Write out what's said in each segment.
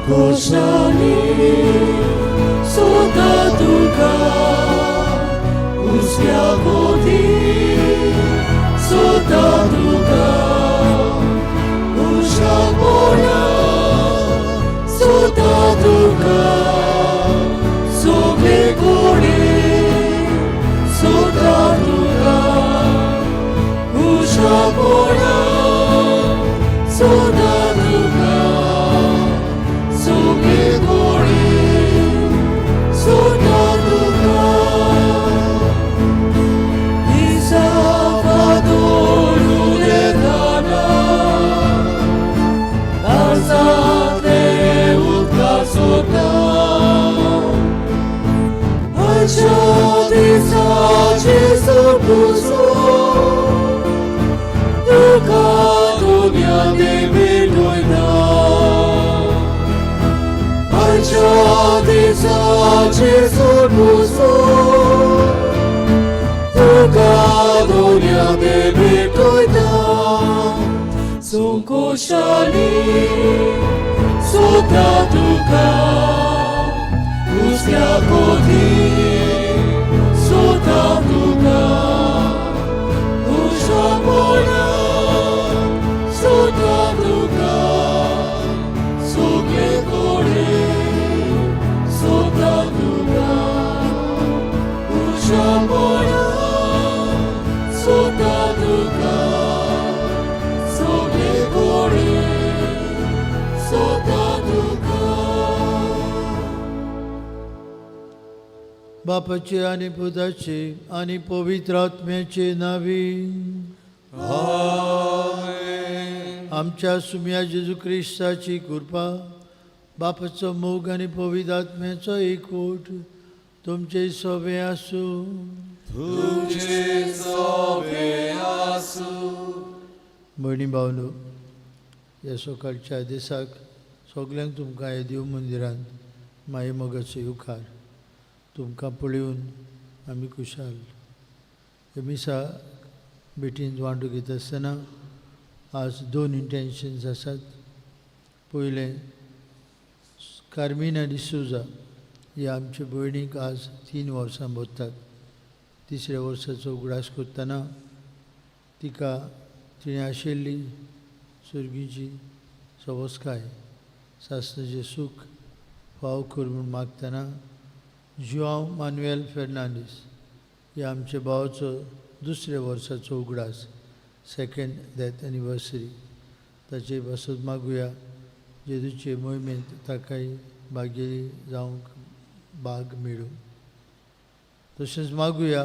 कोशाली सोता तुका उसक्या कोती सोता तुका उषा पोळा सोता तुका सगळे कोडे सोता तुका उषा पोळा सोता तुका सगळे कोडे सोता तुका Isafadoruletana Darzate utkasota Achadisa Jesu puso Duka dunya de Achadisa Jesu puso तुका दुनिया दे भेटोयता संकोशाली सोता तुका उसक्या कोती सोता तुका उषा पोळा सोता तुका सगळे कोडे सोता तुका उषा पोळा सोता तुका सगळे कोडे सोता तुका. बापाचे आणि पुताचे आणि पवित्र आत्म्याचे नावी. आमच्या सुम्या जेजू क्रिस्ताची कृपा, बापाचो मोग आनी पवित्र आत्म्याचो एकवट तुमचे सोबे आसूं. तुमचे सोबे आसूं. भयणी भावनो, ह्या सकाळच्या दिसाक सगल्यांक तुमकां ह्या देव मंदिरांत माये मोगाचो येवकार. तुमकां पळोवन आमी खुशाल. हे मिसा भेटीन वांटो घेता आसतना आज दोन इंटेन्शन्स आसात. पयलें, कार्मिना डिसोजा ह्या आमच्या भयणीक आज 3 वर्सां भरतात. तिसऱ्या वर्साचो उगडास करतना तिका तिणें आशिल्ली सर्गीची सवस्काय, सासणाचें सूख फाव कर म्हूण मागतना, जुआंव मानुएल फेर्नांडीस ह्या आमच्या भावाचो दुसऱ्या वर्साचो उगडास, सेकंड डेथ एनिवर्सरी, ताचे पासत मागुया. जेजूचे मोहिमेंत ताकाय भागी जावंक भाग मेळूं. तशेंच मागुया,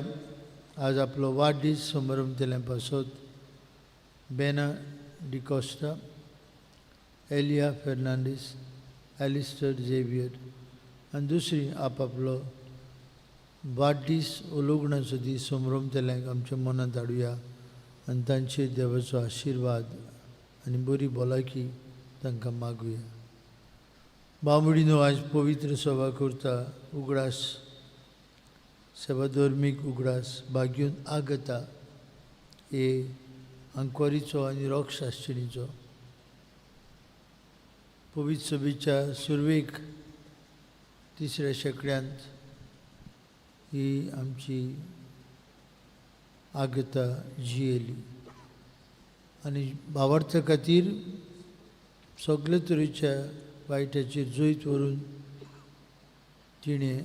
आज आपलो वाडदीस समारंभ पासत बेना डिकॉस्टा, एलिया फेर्नांडीस, एलिस्टर झेवियर आनी दुसरी आपआपलो वाडदीस वो लग्नाचो दीस समरमतल्यांक आमच्या मनांत हाडुया आनी तांचेर देवाचो आशिर्वाद आनी बरी भलायकी तांकां मागुया. बामडीनो, आज पवित्र सभा करता उगडास, सेवा धर्मीक उगडास भाग्यून आगता हे आंकवारीचो आनी रोगशास्त्रीचो. पवित्र सभेच्या सुरवेक तिसऱ्या शेंकड्यांत ही आमची आगता जियेली आनी भावार्था खातीर सगळे तरेच्या वायटाचेर जैत व्हरून तिणें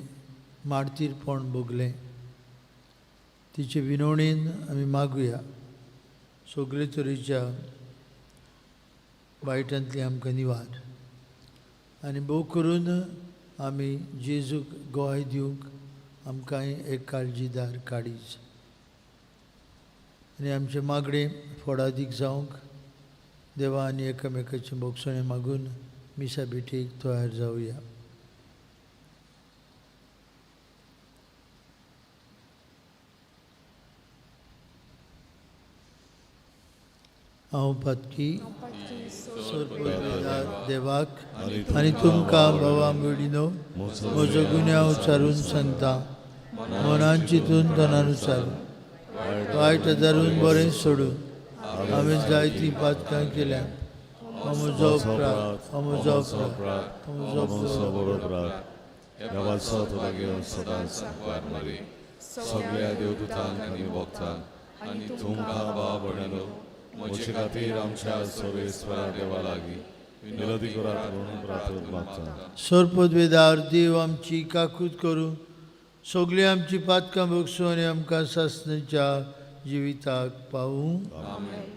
मार्तीरपण भोगलें. तिचे विनवणेन आमी मागुया, सगळे तरेच्या वायटांतली आमकां निवार आनी भोव करून आमी जेजूक गोवाय दिवंक आमकां एक काळजीदार काडीच आनी आमचें मागणें फोडादीक जावंक देवा आनी एकामेकाचें भोगसणें मागून मिसा भेटीक तयार जावया. हांव पातकी देवाक आनी तुमकां भावा भयणीनो म्हजो गुन्यांव उच्चारून सांगता. मनान चिंतून तनान उच्चारून, वायट धरून बरें सोडून हांवें जायतीं पातकां केल्या. म्हजो अपराध, हो म्हजो अपराध, हो म्हजो अपराध. ह्या वाचत लागीं सदांच सांगवार मरी सगळ्या देवदूतांक आनी भक्तांक आनी तुमकां भाव भयणींनो म्हजे खातीर आमच्या सर्वेस्वरा देवा लागीं विनंती करात म्हणून प्रार्थना मागता. सरपदवेदार देव आमची काकूत करूं, सगळीं आमची पातकां भोगसूं आनी आमकां सासणेच्या जिविताक पावूं. आमेन.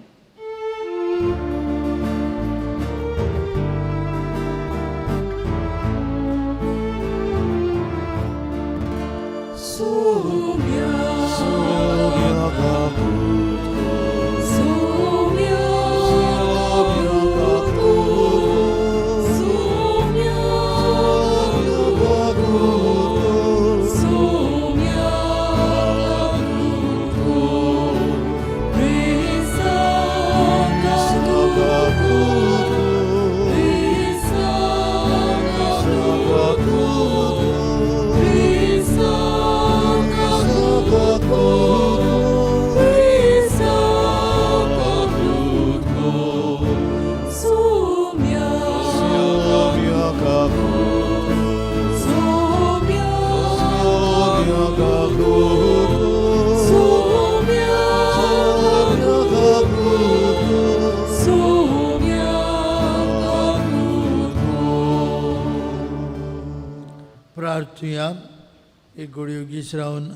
प्रार्थुया. एक घडयो ओगीच रावन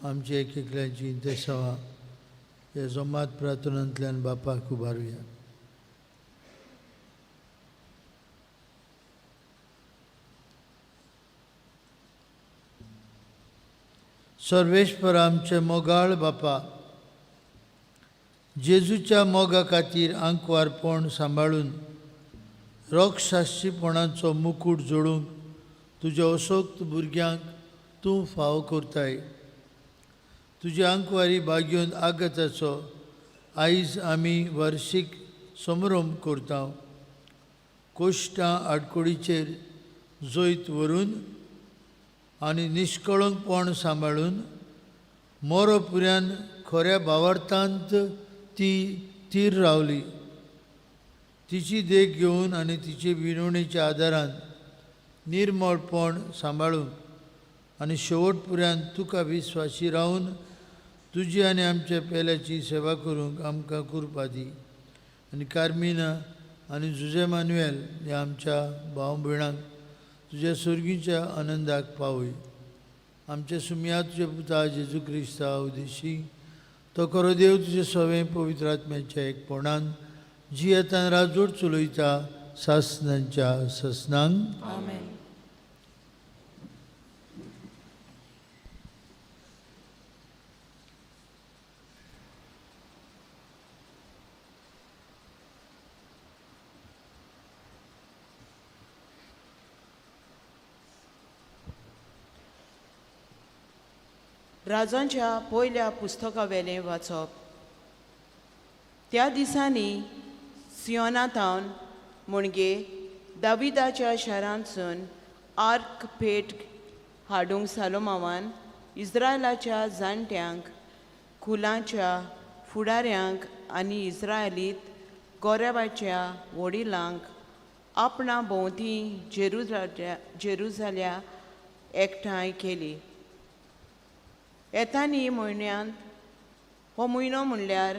आमची एक एकल्याची इंतेसांवां ह्या जोमात प्रार्थनांतल्यान बापाक उबारुया. सर्वेश्वर आमचे मोगाळ बापा, जेजूच्या मोगा खातीर आंकवारपण सांबाळून रोगशास्त्रीपणाचो मुकूट जोडूंक तुज्या असोक्त भुरग्यांक तूं फावो करताय. तुज्या आंकवारी बागेवन आगताचो आयज आमी वर्शीक समारंभ करता. कोश्टां आडकोडीचेर जैत व्हरून आनी निश्कळंकपण सांबाळून मोरो पुऱ्यान खऱ्या भावार्थांत ती थीर रावली. तिची देख घेवन आनी तिचे विनवणेच्या आदारान निर्मळपण सांबाळून आनी शेवट पुऱ्यान तुका विस्वासी रावन तुजी आनी आमच्या पेल्याची सेवा करूंक आमकां कृपा दी. आनी कार्मिना आनी जुजे मानुएल ह्या आमच्या भाव भयणांक तुज्या सर्गीच्या आनंदाक पावय. आमच्या सुमया तुज्या पुता जेजू क्रिस्ता उदेशी तो खरो देव तुजे सवें पवित्र आत्म्याच्या एकपणान जियेतान राजवट चलयता सासनांच्या ससनांक. आमेन. राजांच्या पयल्या पुस्तकावेलें वाचप. त्या दिसांनी सियोनाथावन म्हणजे दाविदाच्या शारांतसून आर्क भेट हाडूंक सालोमावान इस्रायलाच्या जाणट्यांक, कुलांच्या फुडाऱ्यांक आनी इस्रायलीत गोरेबाच्या वडिलांक आपणा भोंवती जेरुजाल्या एकठांय केली. येतानी म्हयन्यांत, हो म्हयनो म्हणल्यार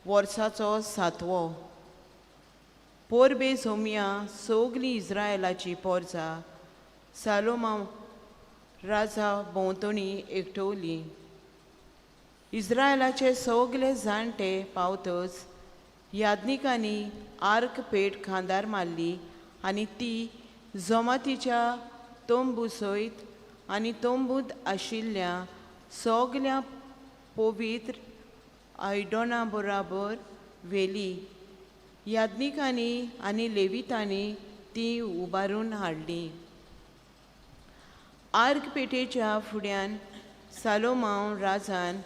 वर्साचो सातवो, पोरबे सोमया सगलीं इस्रायलाची पोरजा सालोमा राजा भोंवतणी एकटवली. इस्रायलाचे सगले जाणटे पावतच याज्ञिकांनी आर्क पेट खांदार मारली आनी ती जमातीच्या तंबू सयत आनी तंबूंत आशिल्ल्या सगल्या पवित्र आयडोना बराबर व्हेली. याज्ञिकांनी आनी लेवितांनी ती उबारून हाडली. आर्क पेटेच्या फुड्यान सालोमांव राजान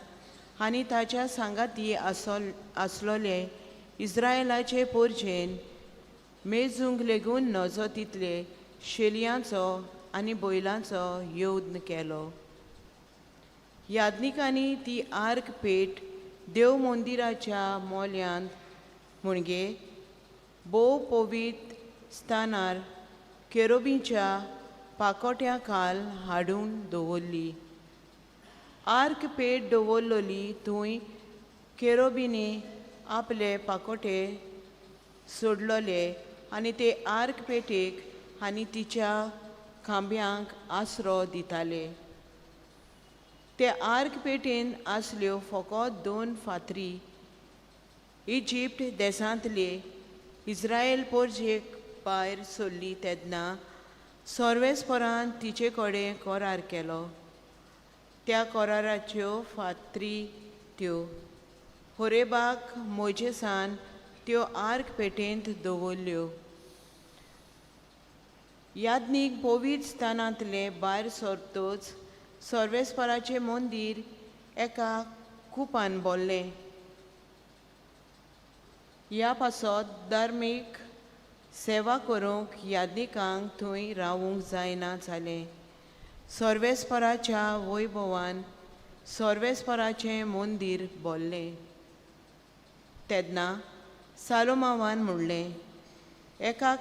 आनी ताच्या सांगाती आसलोले इस्रायलाचे पोरजेन मेजूंक लेगून नजो तितले शेलयांचो आनी बैलांचो यत्न केलो. याज्ञिकांनी ती आर्क पेट देव मंदिराच्या मोल्यांत म्हणजे भोव पवित्र स्थानार केरोबींच्या पाकोट्या खाल हाडून दवरली. आर्क पेट दवरलोली थंय केरोबींनी आपले पाकोटे सोडलोले आनी ते आर्क पेटेक आनी तिच्या खांब्यांक आसरो दिताले. ते आर्क पेटेन आसल्यो फकत 2 फातरी. इजिप्त देशांतले इस्रायल पोरजेक भायर सोडली तेन्ना सर्वेस्परान तिचे कडेन करार केलो. त्या कराराच्यो फातरी त्यो होरेबाक मोजेसान त्यो आर्क पेटेंत दवरल्यो. याज्ञीक पवित्र स्थानांतले भायर सरतच सर्वेस्पराचें मंदीर एका कुपान भरलें. ह्या पासत धार्मीक सेवा करूंक याज्ञिकांक थंय रावूंक जायना जालें. सर्वेस्पराच्या वैभवान सर्वेस्पराचें मंदीर भरलें. तेन्ना सालोमावान म्हणलें, एका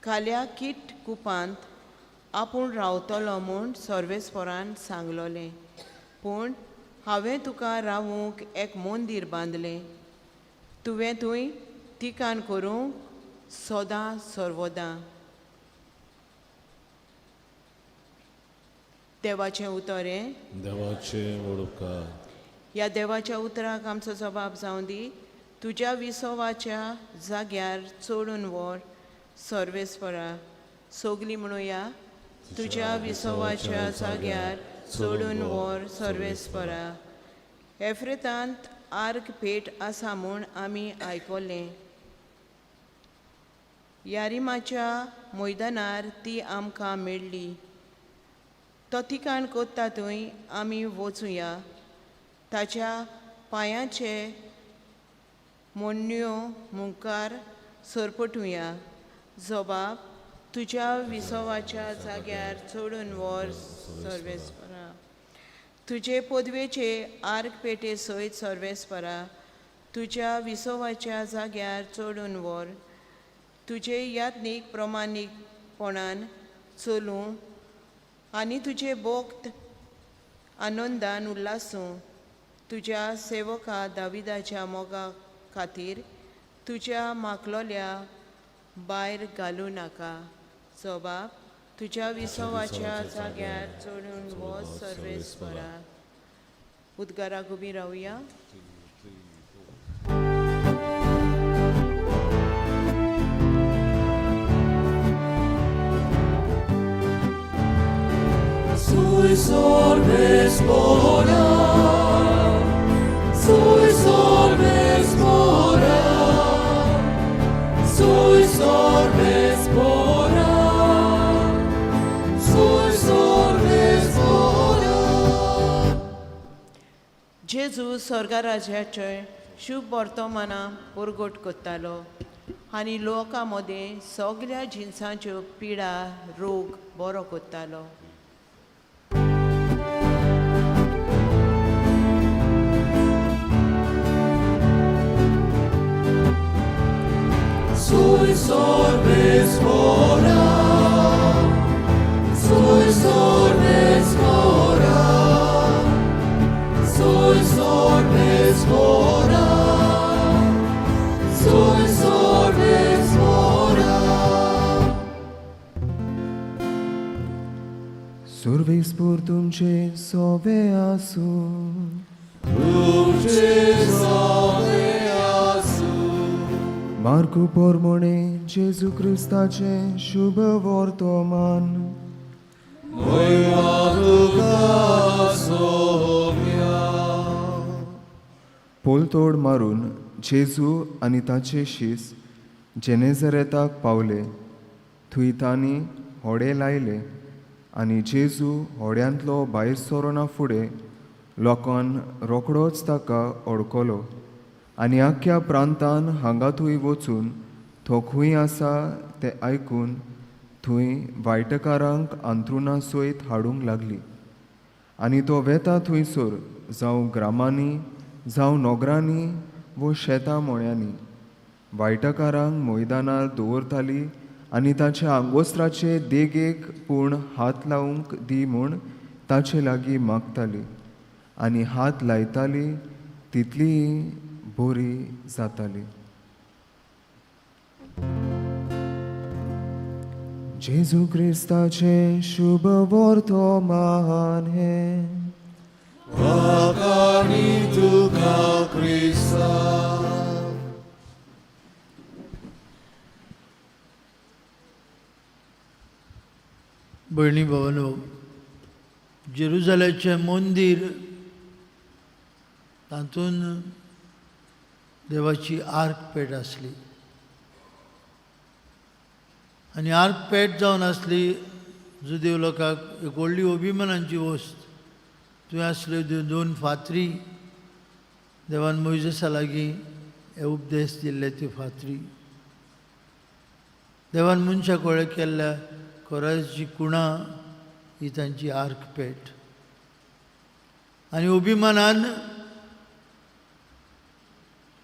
काल्या कीट कुपांत आपूण रावतलो म्हूण सर्वेस्परान सांगलोलें, पूण हांवें तुका रावूंक एक मंदीर बांदलें. तुवें थंय तिकान करूंक सदां सर्वदां. देवाचें उतर हें. देवाचें उपकार. ह्या देवाच्या उतराक आमचो जबाब जावं दी. तुज्या विसवाच्या जाग्यार चडून व्हर सर्वेस्परा. सोगली म्हणुया, तुज्या विसवाच्या जाग्यार चडून व्हर सर्वेस्परा. एफ्रेतांत आर्क पेट आसा म्हूण आमी आयकलें. यारिमाच्या मैदानार ती आमकां मेळ्ळी. तो ठिकाण कोत्ता थंय आमी वचुया. ताच्या पांयाचे मोडण्यो मुखार सरपटुया. जबाब तुज्या विसवाच्या जाग्यार चडून व्हर सर्वेस्परा. तुजे पदवेचे आर्क पेटे सयत सर्वेस्परा. तुज्या विसवाच्या जाग्यार चडून व्हर. तुजे याज्ञीक प्रमाणीकपणान चलूं आनी तुजे भक्त आनंदान उल्लासूं. तुज्या सेवका दाविदाच्या मोगा खातीर तुज्या माकलोल्या भायर घालूं नाका. जबाब तुज्या विसवाच्या जाग्यार चडून वच सर्वेस्परा. उद्गाराक उबी रावया. Sui sorbes mora, sui sorbes mora, sui sorbes mora, sui sorbes mora. जेजू स्वर्गराज्याचे शुभ वर्तमानां परगट करतालो आनी लोकां मदें सगल्या जिनसांच्यो पिडा रोग बरो करतालो. Sui sorbes mora, sui sorbes mora, sui sorbes mora, sui sorbes mora. सुर्वेस्पूर तुमचे सोवे आसूं. तुमचे सोवे आसूं. मार्कू पोरमोणे जेजू क्रिस्ताचें शुभ वर्तमान. मयमा तुका सोम्या. पोलतोड मारून जेजू आनी ताचे शीस जेनेझरेताक पावले. थंय तांणी होडें लायलें आनी जेजू होड्यांतलो भायर सरना फुडें लोकान रोखडोच ताका अडकलो आनी आख्ख्या प्रांतान हांगा थंय वचून तो खंय आसा तें आयकून थंय वायटकारांक अंत्रुणा सयत हाडूंक लागली. आनी तो वेता थंयसर जावं ग्रामांनी जावं नगरांनी वो शेतां मळ्यांनी वायटकारांक मैदानार दवरताली आनी ताच्या आंगोस्त्राचे देगेक पूण हात लावंक दी म्हूण ताचे लागीं मागताली आनी हात लायताली तितलीय बरी जाताली. जेजू क्रिस्ताचें शुभ वर्तमान हें. वाखाणी तुका क्रिस्ता. भयणी भावानो, जेरुजाल्याचें मंदीर तातूंत देवाची आर्क पेट आसली आनी आर्क पेट जावन आसली जुदेव लोकांक एक व्हडली अभिमानाची वस्त. थंय आसल्यो त्यो दोन फातरी, देवान मोयजेसा लागीं हे उपदेश दिल्ले त्यो फातरी. देवान मनशाक वळख केल्ल्या कोराची कुणां ही तांची आर्क पेट. आनी अभिमानान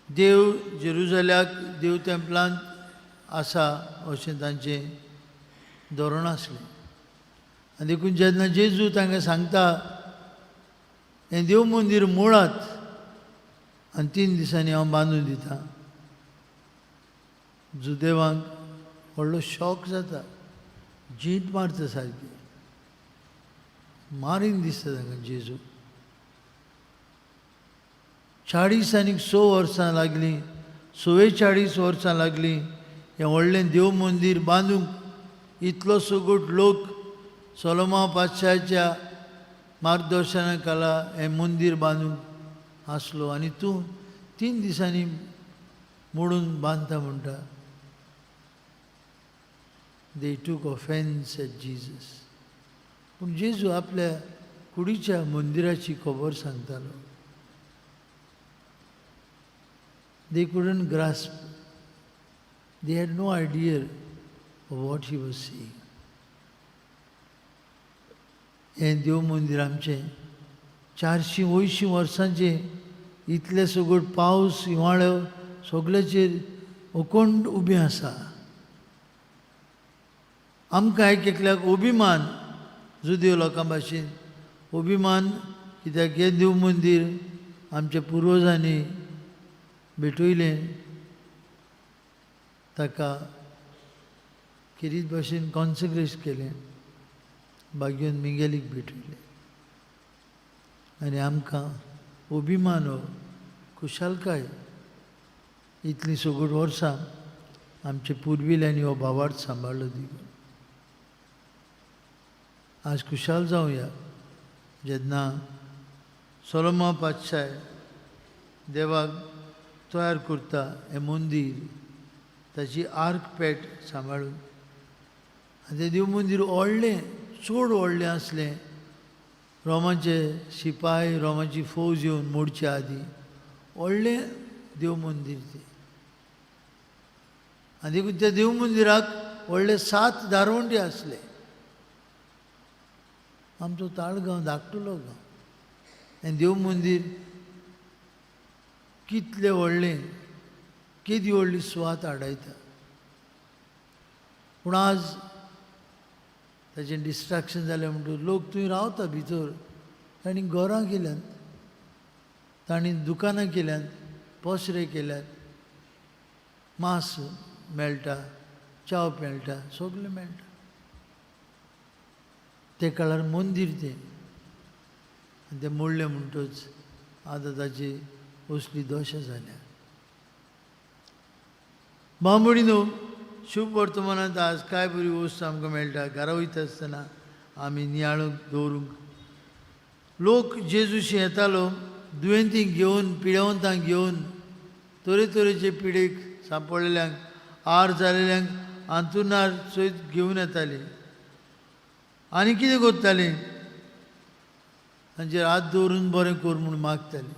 देव जेरुजाल्याक देव तेंपलांत आसा अशें तांचें धोरण आसलें. आनी देखून जेन्ना जेजू तांकां सांगता हें देव मंदीर मोडात आनी 3 दिसांनी हांव बांदून दितां, जुदेवांक व्हडलो शॉक जाता, जीत मारता सारकी, मारीन दिसता तांकां जेजू. 40 आनी 6 वर्सां लागलीं, 44 वर्सां लागलीं हें व्हडलें देव मंदीर बांदूंक. इतलो सगट लोक सोलोमा पातशाच्या मार्गदर्शना खाला हें मंदीर बांदूंक आसलो आनी तूं 3 दिसांनी मोडून बांदता म्हणटा. They took offense at Jesus. पूण जेजू आपल्या कुडीच्या मंदिराची खबर सांगतालो. They couldn't grasp. They had no idea of what he was saying. हें देव मंदीर आमचें 480 वर्सांचें, इतले सगळो पावस हिंवाळो सगळ्याचेर अखंड उबें आसा. आमकां एक एकल्याक अभिमान, जुदेव लोकां भाशेन अभिमान, कित्याक हें देव मंदीर आमच्या पुर्वजांनी भेटयलें, ताका खेरीत भाशेन कॉन्सेक्रेट केलें, बागेवन मिंगेलीक भेटयलें. आनी आमकां अभिमान हो, खुशालकाय. इतलीं सगळीं वर्सां आमच्या पुर्विल्यांनी हो भावार्थ सांबाळ्ळो देखून आज खुशाल जावया जेन्ना सोलोमा पातशाय देवाक तयार करता हें मंदीर, ताची आर्क पेट सांबाळून. आनी तें देव मंदीर व्हडलें, चड व्हडलें आसलें. रोमाचे शिपाय, रोमाची फौज येवन मोडचे आदीं व्हडलें देव मंदीर तें. आनी देखून त्या देव मंदिराक व्हडले 7 दारवंटी आसले. आमचो ताळगांव धाकटुलो गांव, हें देव मंदीर कितलें व्हडलें, केदी व्हडली सुवात आडायता. पूण आज ताचें डिस्ट्रक्शन जालें म्हणटकच लोक थंय रावता भितर, तांणी घरां केल्यांत, तांणी दुकानां केल्यांत, पसरे केल्यात, मांस मेळटा, च्याव मेळटा, सगळें मेळटा. ते काळार मंदीर तें, आनी तें मोडलें म्हणटच आतां ताची असली दशा जाल्या. बांबोळी न्हू शुभ वर्तमानांत आज कांय बरी वस्तू आमकां मेळटा. घरा वयता आसतना आमी नियाळूंक दवरूंक लोक जेजूशी येतालो, दुयेंतींक घेवन, पिडेवंतांक घेवन, तरेतरेचे पिडेक सांपडलेल्यांक, आर जालेल्यांक आंतुणार सयत घेवन येताली. आनी कितें करतालीं, तांचेर हात दवरून बरें कर म्हूण मागतालीं.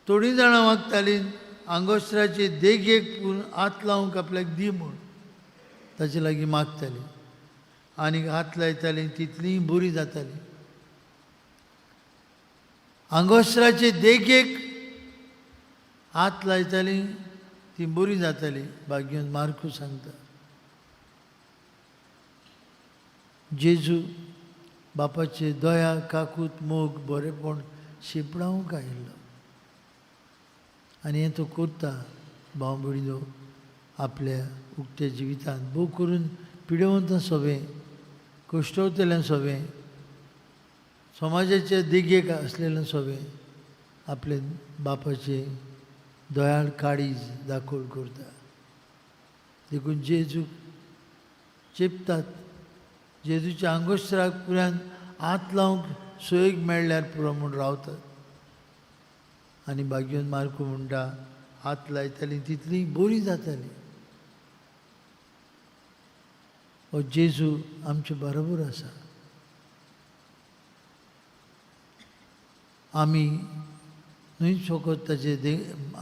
थोडीं जाणां मागतालीं आंगोस्त्राचे देगेक पूण हात लावंक आपल्याक दी म्हूण ताचे लागीं मागतालीं. आनी हात लायतालीं तितलीं बरीं जातालीं. आंगोस्त्राचे देगेक हात लायतालीं ती बरी जाताली. भाग्यवंत मार्कू सांगता जेजू बापाचे दया काकूत मोग बरेपण शिंपडावंक आयिल्लो आनी हें तो करता भाव भयणीनो आपल्या उक्त्या जिवितांत भोव करून पिडेवंतां सोबें, कश्टवतल्यां सोबें, समाजाचे देगेक आसलेल्या सोबें आपले बापाचे दयाळ काळीज दाखोल करता. देखून जेजूक चेपतात, जेजूच्या आंगोस्त्राक पुरान हात लावंक सोयीक मेळ्ळ्यार पुरो म्हूण रावतात. आनी भाग्यवंत मार्कू म्हणटा हात लायतालीं तितलीं बरीं जातालीं. हो जेजू आमचे बरोबर आसा. आमी न्हय फकत ताचे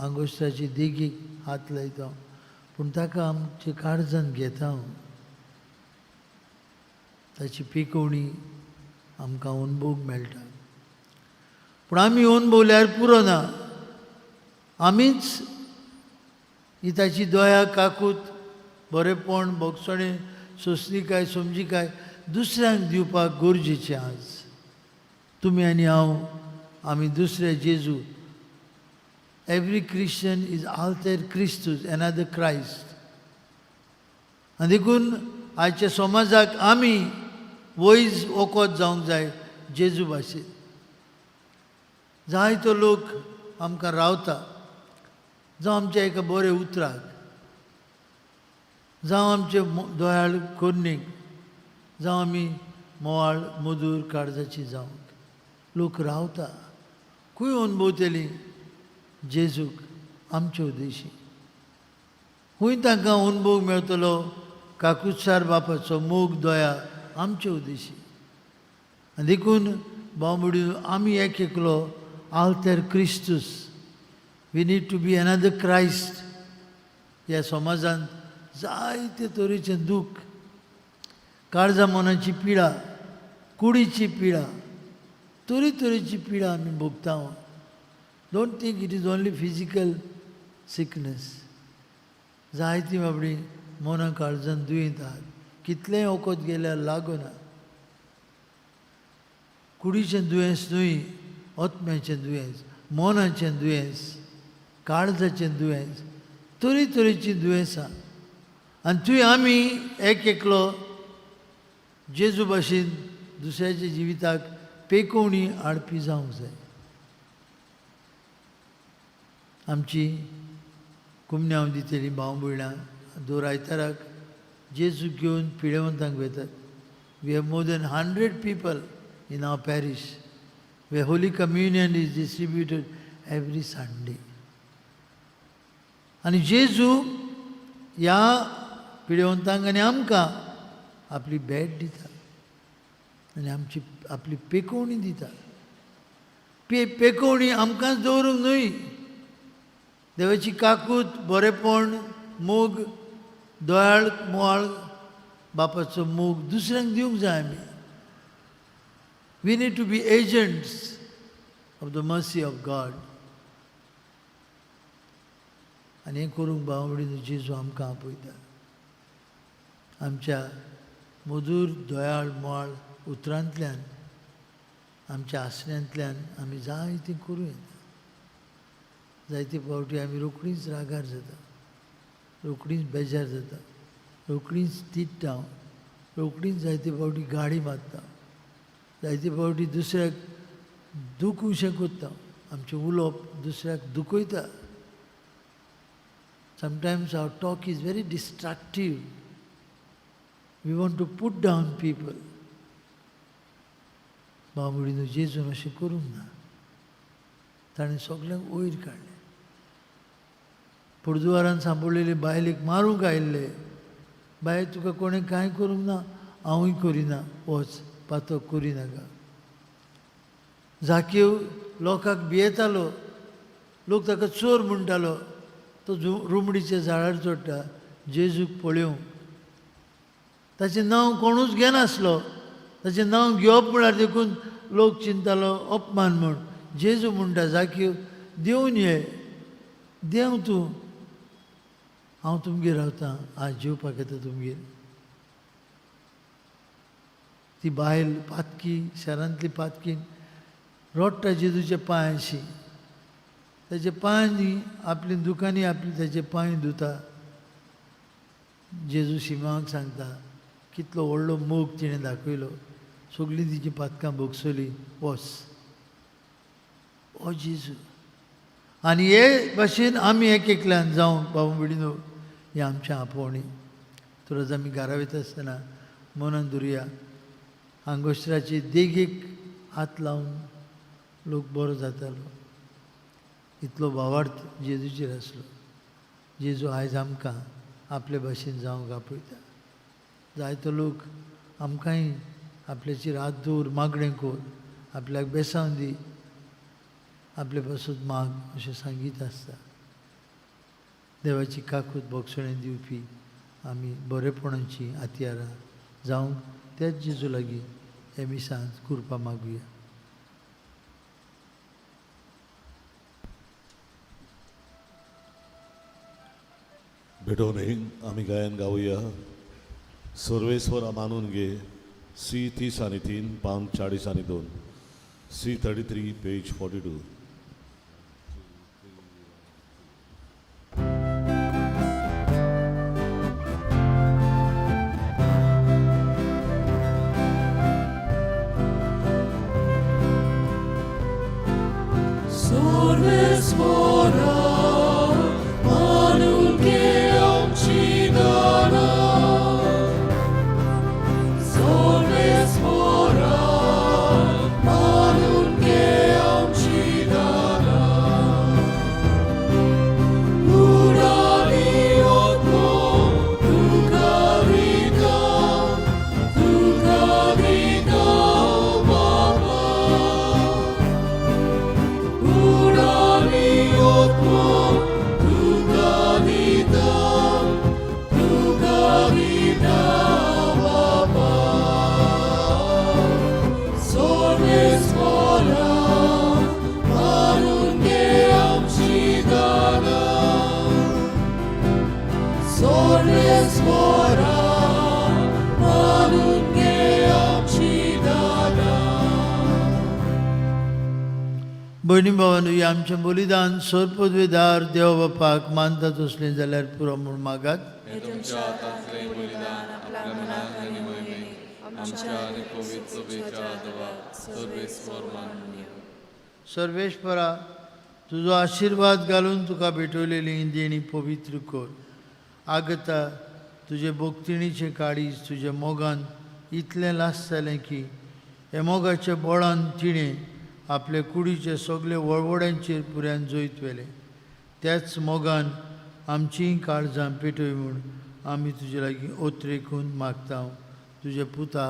आंगोस्त्राची देगेक हात लायता पूण ताका आमचे काळजान घेता. ताची पिकोवणी आमकां अनभोग मेळटा. पूण आमी अनभवल्यार पुरो ना, आमीच ही ताची दया काकूत बरेपण भोगसणें सोंसणीकाय समजिकाय दुसऱ्यांक दिवपाक गरजेचें. आज तुमी आनी हांव आमी दुसरे जेजू. Every Christian is alter Christus, another Christ. आनी देखून आयच्या समाजाक आमी वयज वखद जावंक जाय जेजू भाशेन. जायतो लोक आमकां रावता, जावं आमच्या एका बऱ्या उतराक, जावं आमचे दयाळ करणेक, जावं आमी मोवाळ मधूर काळजाची जावंक लोक रावता. खंय अणभवतली जेजूक आमचे उद्देशी, खंय तांकां अणभव मेळटलो काकुत्सार बापाचो मोग दया आमचे उद्देशी. आनी देखून भाव भयणीनो आमी एक एकलो alter Christus, we need to be another Christ. ह्या समाजांत जायते तरेचें दूख, काळजा मनाची पिडा, कुडीची पिडा, तरेतरेची पिडा आमी भोगता. Don't think it is only physical sickness. जायतीं बाबडी मना काळजान दुयेंत आहात, कितलेंय वखद गेल्यार लागना. कुडीचें दुयेंस न्हय, आत्म्याचें दुयेंस, मनाचें दुयेंस, काळजाचें दुयेंस, तरेतरेचीं दुयेंसां. आनी थंय आमी एक एकलो जेजू भाशेन दुसऱ्याच्या जिविताक पेकोवणी हाडपी जावंक जाय. आमची कुमन्यांव दितली भाव भयणां दर आयताराक जेजू घेवन पिडेवंतांक वेतात. We have more than 100 people in our parish where Holy Communion is distributed every Sunday. आनी जेजू ह्या पिडेवंतांक आनी आमकां आपली भेट दिता आनी आमची आपली पेकोवणी दिता. पेकोवणी आमकांच दवरूंक न्हय, देवाची काकूत, बरेपण, मोग, दयाळ मोवाळ बापाचो मोग दुसऱ्यांक दिवंक जाय आमी. We need to be agents of the mercy of God. आनी हें करूंक भाव भयणीनो जेजू आमकां आपयता. आमच्या मधूर दयाळ मोवाळ उतरांतल्यान, आमच्या आसण्यांतल्यान आमी जायतें करूं येता. जायते फावटी आमी रोखडीच रागार जाता, रोखडीच बेजार जाता, रोखडीच तिडटा, रोखडीच जायते फावटी गाळी मारता, जायते फावटी दुसऱ्याक दुखूशें करता. आमचें उलोवप दुसऱ्याक दुखयता. Sometimes our talk is very destructive. We want to put down people. भाव भयणीनो जेजून अशें करूंक ना, ताणें सगल्यांक वयर काडलें. पुर्तुगारान सांपडलेले बायलेक मारूंक आयिल्ले, बाय तुका कोणें कांय करूंक ना, हांवूय करिना, वच पातक करिनाका. जाकीव लोकांक भियेतालो, लोक ताका चोर म्हणटालो, तो रुमडीच्या झाडार चडटा जेजूक पळोवंक. ताचें नांव कोणूच घेनासलो, ताचें नांव घेवप म्हळ्यार देखून लोक चिंतालो अपमान म्हूण. जेजू म्हणटा, जाकीव देंवन ये, देंव तूं, हांव तुमगेर रावतां, आज जेवपाक येता तुमगेर. ती बायल पातकी, शारांतली पातकी, रोडटा जेजूच्या पांयांशी. ताच्या पांयांनी आपली दुकांनी आपली ताचे पांय धुता. जेजू शिमाक सांगता कितलो व्हडलो मोग तिणें दाखयलो, सगळीं तिचीं पातकां भोगसली, वस. ओ जेजू. आनी हे भाशेन आमी एक एकल्यान जावं बाबा भयणीनो, हें आमचें आपोवणें. तर आमी घरा वयता आसतना मनान धरुया, आंगोस्त्राचे देगेक हात लावन लोक बरो जातालो. इतलो भावार्थ जेजूचेर आसलो. जेजू आयज आमकां आपले भाशेन जावंक आपयता. जायतो लोक आमकांय आपल्याचेर हात दवर, मागणें कर, आपल्याक बेसांव दी, आपले पासून माग अशें सांगीत आसता. देवाची काकूत भोगसणें दिवपी आमी बरेपणाची हत्यारां जावंक त्याच जेजू लागीं हे मिसांत कृपा मागुया. भेटोवन आमी गायन गावया. सर्वेस्वरा मानून घे. सी 30 आनी 3, पान 40 आनी 2, सी 33, पेज 42. भयणी भावानू, हें आमचें बलिदान सर्वपदवेदार देव बापाक मानता तसलें जाल्यार पुरो म्हूण मागात. हें तुमच्या हातांतलें बलिदान आपल्या मनाक आनी मोहिमेक आमच्या आनी पवित्र सभेच्या देवाक सर्वेस्वर मानून घेवं. सर्वेश्वरा, तुजो आशिर्वाद घालून तुका भेटवलेली देणी पवित्र कर. आगता तुजे भोगतिणीचें काळीज तुज्या मोगान इतलें लास जालें की हे मोगाच्या बळान तिणें आपले कुडीचे सगळे वळवड्यांचेर पुऱ्यान जैत व्हेलें. त्याच मोगान आमचीं काळजां पेटय म्हूण आमी तुजे लागीं ओतरेकून मागता, तुज्या पुता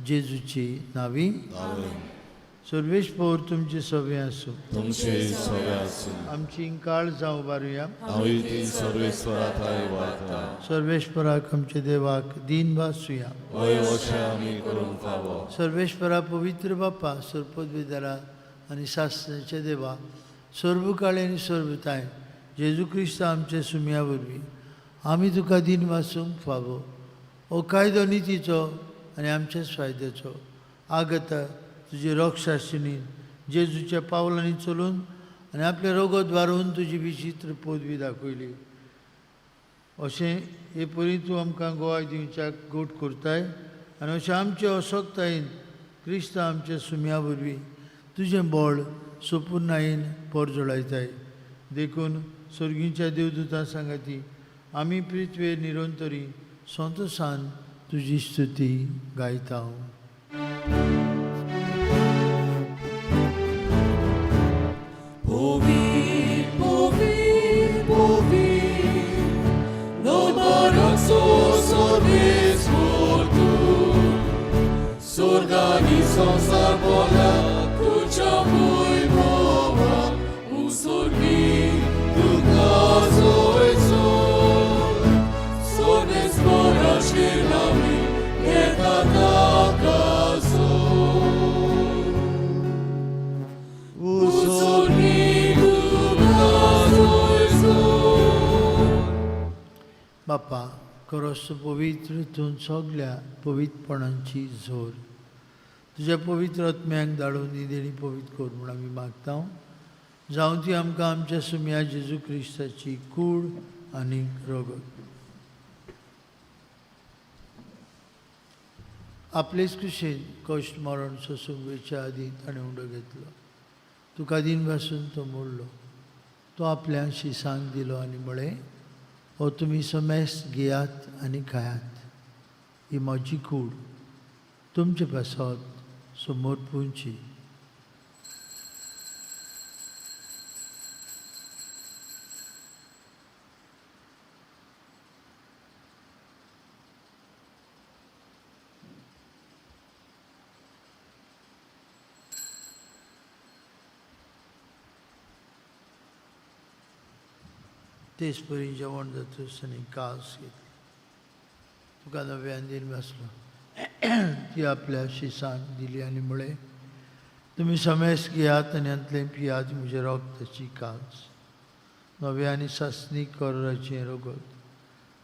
जेजूची नावी. सर्वेस्पर तुमचे सवे आसूं. तुमचे सवे आसूं. आमची काळजां उबारुया. हांवूय ती सर्वेस्वरा थाय वाडटा. सर्वेस्पराक आमच्या देवाक दीन भासुया. वय अशें आमी करूंक फावो. सर्वेस्परा पवित्र बापा, सर्पदवेदारा आनी सासणाच्या देवा, सर्वकाळी आनी सर्वताय जेजू क्रिस्त आमच्या सुम्या वरवीं आमी तुका दीन वासूंक फावो. हो कायदो नितीचो आनी आमच्याच फायद्याचो. आगता तुजी रोगशासिनी जेजूच्या पावलांनी चलून आनी आपले रोगत वारोवन तुजी विचित्र पदवी दाखयली. अशें हे परी तूं आमकां गोवाय दिवच्याक गोट करताय आनी अशें आमचे असक्तायेन क्रिस्त आमच्या सुम्या वरवीं तुजें बळ सोपुर्णायेन परजळायताय. देखून सर्गींच्या देवदूतां सांगाती आमी पृथ्वेर निरंतरी संतोसान तुजी स्तुती गायता. बापा खरोच पवित्र तूं सगल्या पवित्रपणांची जोर तुज्या पवित्र आत्म्याक धाडून ही देणी पवित्र कर म्हूण आमी मागता. जावं ती आमकां आमच्या सुम्या जेजू क्रिस्ताची कूड आनी रगत. आपलेच कुशीन कश्ट मरण सोसूंक वयच्या आदीं ताणें उंडो घेतलो. तुका दिन पासून तो मोडलो. तो आपल्या शिसांक दिलो आनी म्हळें, हो तुमी समेस्त घेयात आनी खायात. ही म्हजी कूड तुमचे पासत समर्पूंची. तेच परी जेवण जातच आनी कास घेतली. तुका नव्यान दिन बसलो. ती आपल्या शिसांक दिली आनी म्हळें, तुमी समेस्त घेयात आनी हांतलें पियात. म्हज्या रगताची कास नव्या आनी सासणीक कराचें रगत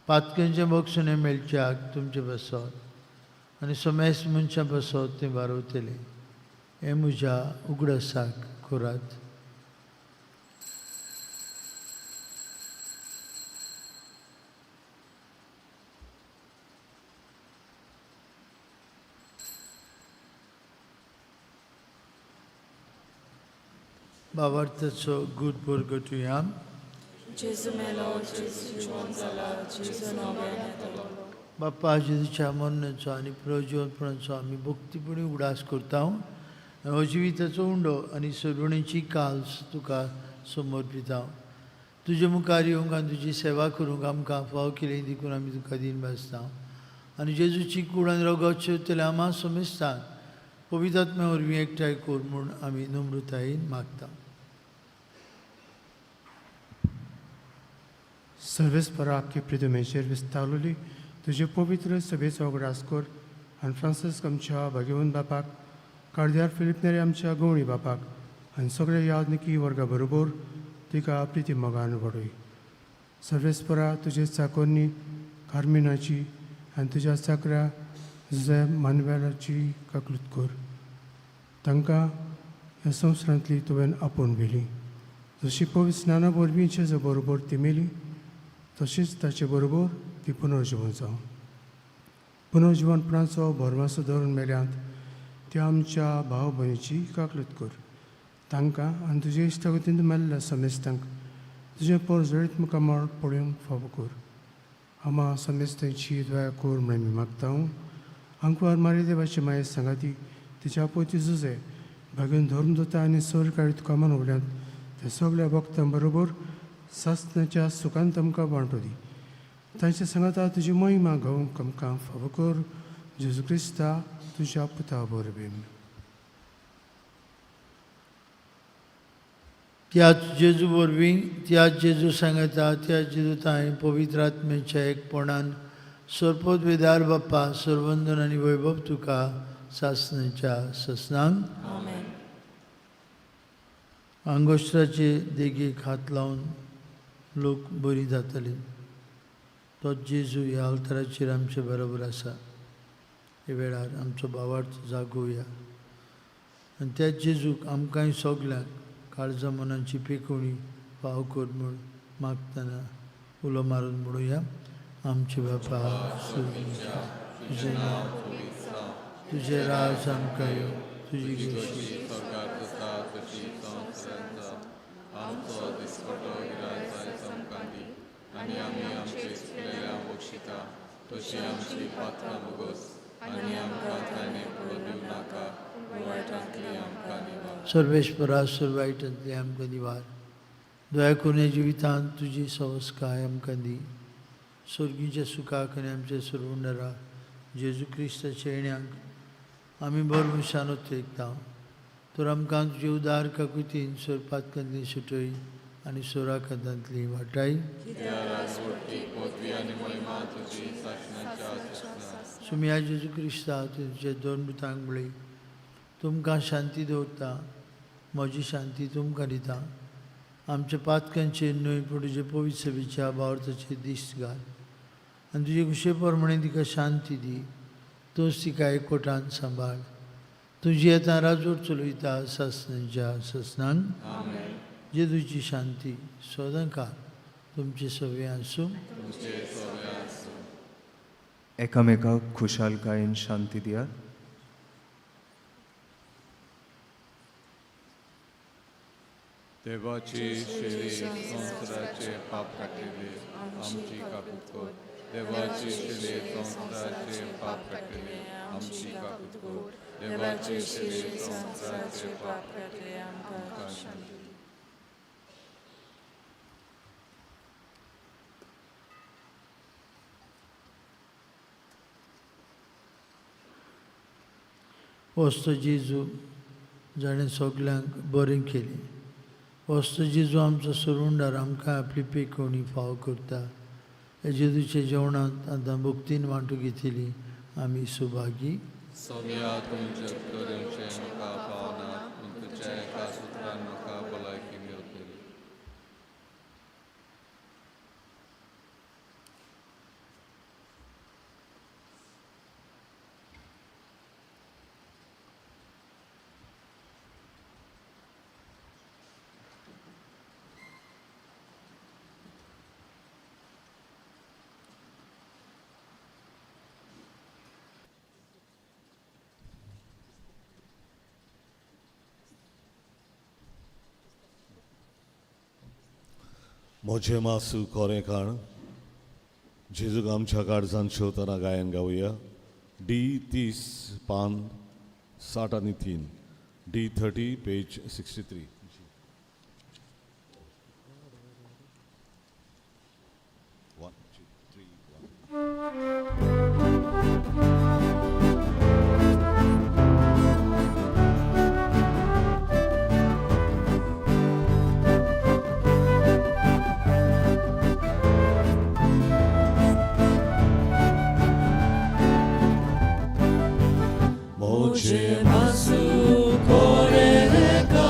पातकेंचें बक्षणें मेळच्याक तुमचे बसत आनी समेस्त मनशां बसत तें बारवतलें. हें म्हज्या उगडासाक करात. भावार्थाचो गूट परगटुया. जेजू मेलो, जेजू जिवन जाला, जेजू नव्यान येतलो. बाप्पा जेजूच्या मरणाचो आनी प्रजीवनपणाचो आमी भक्तीपणी उगडास करता आनी हो जिविताचो उंडो आनी सरवणेची काल्स तुका समर्पिता. तुजे मुखार येवंक आनी तुजी सेवा करूंक आमकां फाव केली देखून आमी तुका दिन भासता. आनी जेजूची कूड आनी रगत शेवतले आमा समेस्तान पवित्र आत्म्या वरवीं एकठांय कर म्हूण आमी नम्रतायेन मागता. सर्वेस्परा आपके प्रितमेचेर विस्तारलोली तुजे पवित्र सभेचो उगडास कर आनी फ्रांसीस्क आमच्या भाग्यवंत बापाक, कार्द्यार फिलीप नेरी आमच्या गवळी बापाक आनी सगळे यादनिकी वर्गा बरोबर तिका प्रिती मोगान वाडय. सर्वेस्परा तुजे चाकोरनी कार्मिनाची आनी तुज्या चाकऱ्या जुझे मानवेलाची काकलूत कर. तांकां ह्या संवसारांतली तुवें आपोवन व्हेली. जशी पवित्र स्नाना वरवीं जेजू बरोबर ती मेली तशीच ताचे बरोबर ती पुनर्जिवन जावं. पुनर्जिवनपणाचो भरमासो धरून मेल्यांत त्या आमच्या भाव भयणीची काकलूत कर. तांकां आनी तुजे इश्टागतीन मेल्ल्या समेस्तांक तुजें परजळीत मुखामळ पळोवंक फावो कर. आमा समेस्तांची दया कर म्हळें आमी मागता. आंकवार मारी देवाची माये सांगाती तिच्या पोती जुजे भागून धर्म दोता आनी सरकारी तुका मनवल्यांत त्या सगळ्या भक्तां बरोबर सासणाच्या सुखान आमकां वांटो दी. तांच्या सांगाता तुजी महिमा गावंक आमकां फावो कर. जेजू क्रिस्ता तुज्या पुता वरवीं. त्याच जेजू वरवीं, त्याच जेजू सांगता, त्याच जेजू तांय पवित्र आत्म्याच्या एकपणान सरपत वेदार बाप्पा सर्वंदन आनी वैभव तुका सासणाच्या ससनांक. आमेन. आंगोस्त्राचे देगेक हात लावन लोक बरी जाताली. तो जेजू ह्या अल्ताराचेर आमचे बरोबर आसा. ह्या वेळार आमचो भावार्थ जागोवया आनी त्या जेजूक आमकांय सगल्यांक काळजा मनाची पेकोवणी फाव कर म्हूण मागतना उलो मारून म्हणुया. आमचे बापा सुर्गाच्या, तुजें नांव, तुजें राज आमकां येवं, तुजी गोशी आमचो दिसपटो गिरायक आमकां दी आनी आमी आमचे चुकलेल्या बक्षिता तशी आमची पात्रां बोगस आनी आमकां ताणें पडो दिवं नाका, वायटांतली आमकां निवार. सर्वेस्परा सर्वायटांतली आमकां निवार. दया करून ह्या जिवितांत तुजी सवस्काय आमकां दी. सर्गीच्या सुखाक आनी आमच्या सर्वंडरा जेजू क्रिस्ताच्या येण्याक आमी भरभरशान तेकता. तर आमकां तुजे उदार काकुतीन सोरपातकांतली सुटय आनी सोराकांतांतली वाटाय. सुमया जेजू क्रिस्ता तुज्या दोन मृतांक म्हळी, तुमकां शांती दवरता, म्हजी शांती तुमकां दिता. आमच्या पातकांचेर न्हय पूण तुजे पवित्र सभेच्या भावार्थाचेर दिश्ट घाल. आनी तुजे खुशे प्रमाणे तिका शांती दी. तूंच तिका एकवटान सांबाळ. तुजी आतां राजवट चलयता सासणांच्या सासणांक. जेजूची शांती सदांकाळ तुमचे सगळें आसूं. एकामेकाक खुशालकायेन शांती दियात. देवाची शेरी संवसाराचे पाप काडटली आमची काकूत कर. देवाची शेरी संवसाराचे पाप काडटली आमची काकूत कर. देवाची शेरी संवसाराचे पाप काडटले आमकां शांती दी. वस्त जेजू जाणें सगल्यांक बरें केलें. वस्त जेजू आमचो सरुंडार आमकां आपली पेकोवणी फाव करता. ह्या जेजूच्या जेवणांत आतां भक्तीन वांटू घेतली आमी सुभागी. सगळ्या तुमच्या तरेचें म्हाका पावना पूण तुज्या एका सुत्रान म्हाका भलायकी मेळटली. म्हजें मासू कोरें काण जेजूक आमच्या काळजान शेवतना गायन गावया. डी 30 पान 63, डी 30 पेज 63. 1 2 3 1. Mojhe masu koreka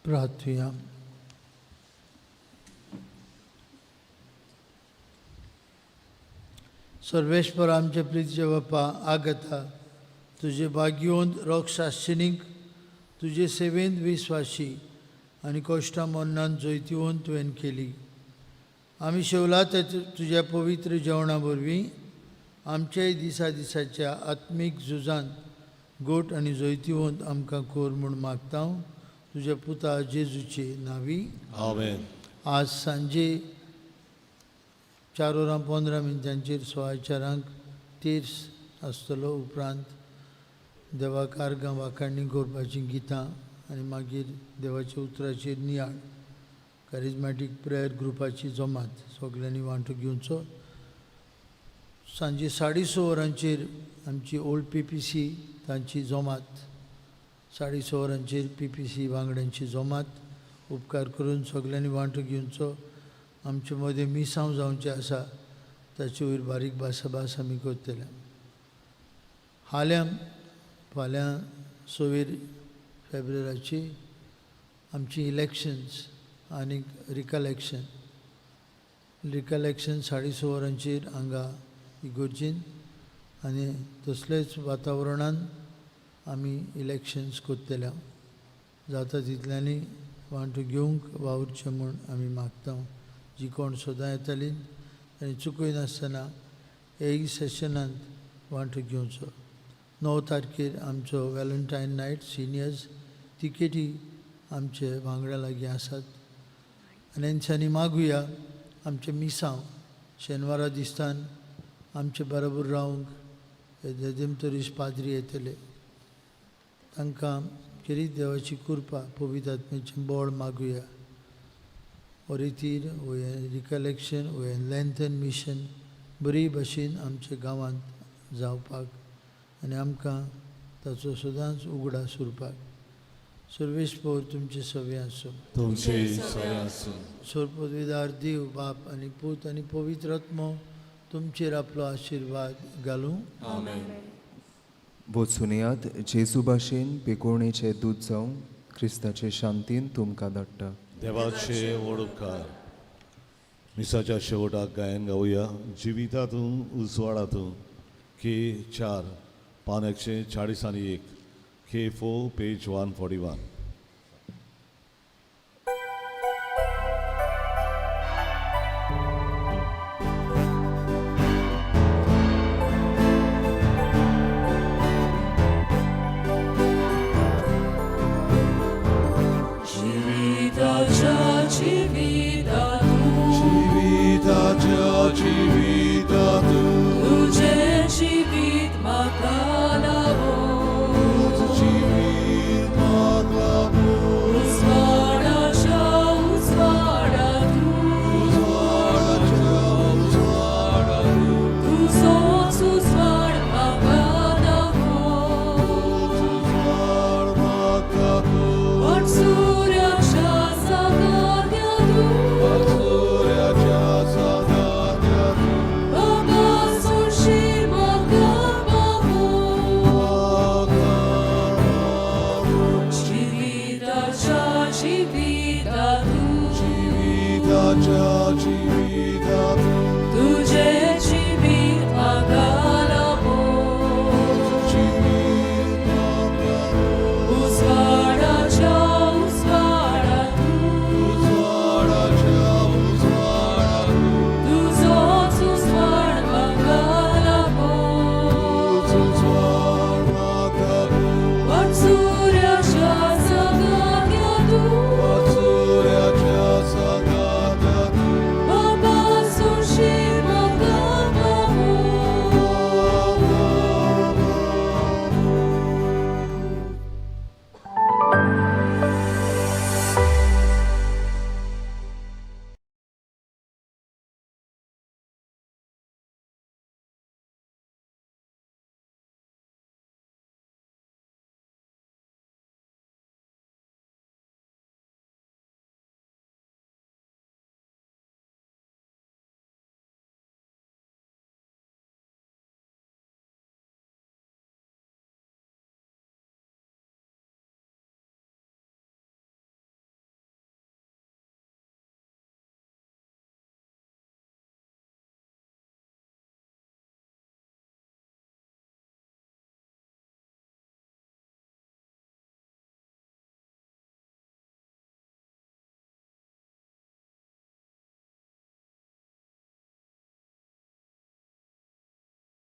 प्रार्थुया. सर्वेश्वर आमचे प्रितीचे बापा आगता, तुजे भाग्यवंत रोगशास्त्रीक तुजे सेवेंत विस्वाशी आनी कश्टां मरणान जैतिवंत तुवें केली. आमी शेवला ते तुज्या पवित्र जेवणा वरवीं आमच्याय दिसा दिसाच्या आत्मीक झुजांत गोट आनी जैतिवंत आमकां कोर म्हूण मागता, तुज्या पुता जेजूचे नांवी. आमेन. आज सांजे 4 वरां 15 मिनटांचेर 4:15 क तेर्स आसतलो. उपरांत देवाक आर्गां वाखाणी करपाचीं गितां आनी मागीर देवाच्या उतराचेर नियाळ, करिजमॅटीक प्रेयर ग्रुपाची जमात, सगल्यांनी वांटो घेवचो. सांजे 6:30 वरांचेर आमची ओल्ड पीपीसी तांची जमात, 6:30 वरांचेर पीपीसी वांगड्यांची जमात, उपकार करून सगल्यांनी वांटो घेवचो. आमचे मदें मिसांव जावचें आसा, ताचे वयर बारीक भासाभास आमी करतले. हाल्यां फाल्यां 26 फेब्रुवाराची आमची इलेक्शन्स आनी रिकलेक्शन. रिकलेक्शन 6:30 वरांचेर हांगा इगोर्जीन आनी तसलेच वातावरणान आमी इलेक्शन्स करतले. जाता तितल्यांनी वांटो घेवंक वावुरचें म्हूण आमी मागता. जी कोण सदां येताली आनी चुकयनासतना हेय सेशनांत वांटो घेवचो. 9 तारखेर आमचो वॅलंटायन नायट, सिनियर्स तिकेटी आमचे वांगडा लागीं आसात आनी तेंच्यांनी मागुया. आमचें मिसांव शेनवारा दिसतान आमचे बरोबर रावंक रेदेमतोरीस पाद्री येतले. तांकां खेरीत देवाची कृपा, पवित्र आत्म्याचें बळ मागुया. ओरितीर वो हें रिकलेक्शन, वो हें लेंथन मिशन बरी भशेन आमच्या गांवांत जावपाक आनी आमकां ताचो सदांच उगडास उरपाक. सर्वेस्पोर तुमचे सवे आसूं. तुमचे सवे आसूं. सर्वपदवीदार देव बाप आनी पूत आनी पवित्र आत्मो तुमचेर आपलो आशिर्वाद घालूं. आमेन. वचून येयात, जेजू भाशेन पेकोवणेचे दूत जावं. क्रिस्ताचे शांतीन तुमकां धाडटा. देवाचे व्हड उपकार. मिसाच्या शेवटाक गायन गावया, जिविता तूं उजवाडा तूं, के 4, पान 141, K 4, page 141.